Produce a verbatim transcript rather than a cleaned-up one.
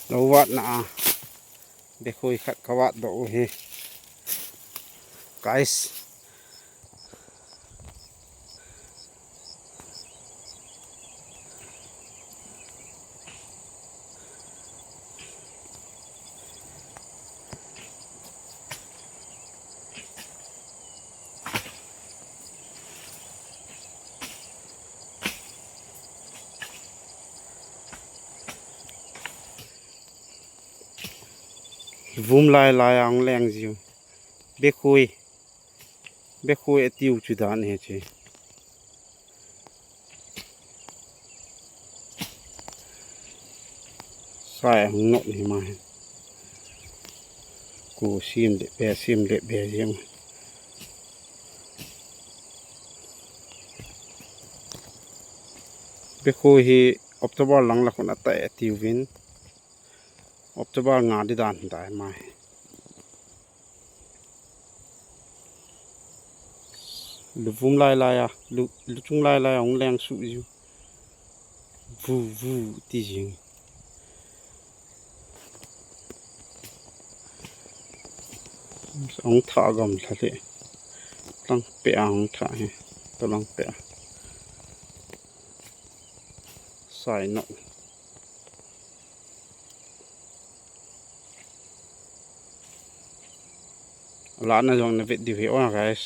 Lo vat na a. Bekhui khat ka vat doh u hi. Guys. Vum lai lai a hung leng jiu. Bekhui. Bekhui a tiu chu dan he che. Sai hung nok ni ma he. Ku sim le be, sim le be jeng. Bekhui hi October lang la khun a tai a tiuvin. October nga di dan dai mai. Luvum lai lai a, lu, luchung lai lai a hung leng su jiu. Vu, vu, ti jing. Hung tha gam tha le. Lang pe a hung tha he. To lang pe a. Sai nok. Lana jong na vet diu hi, oh, guys.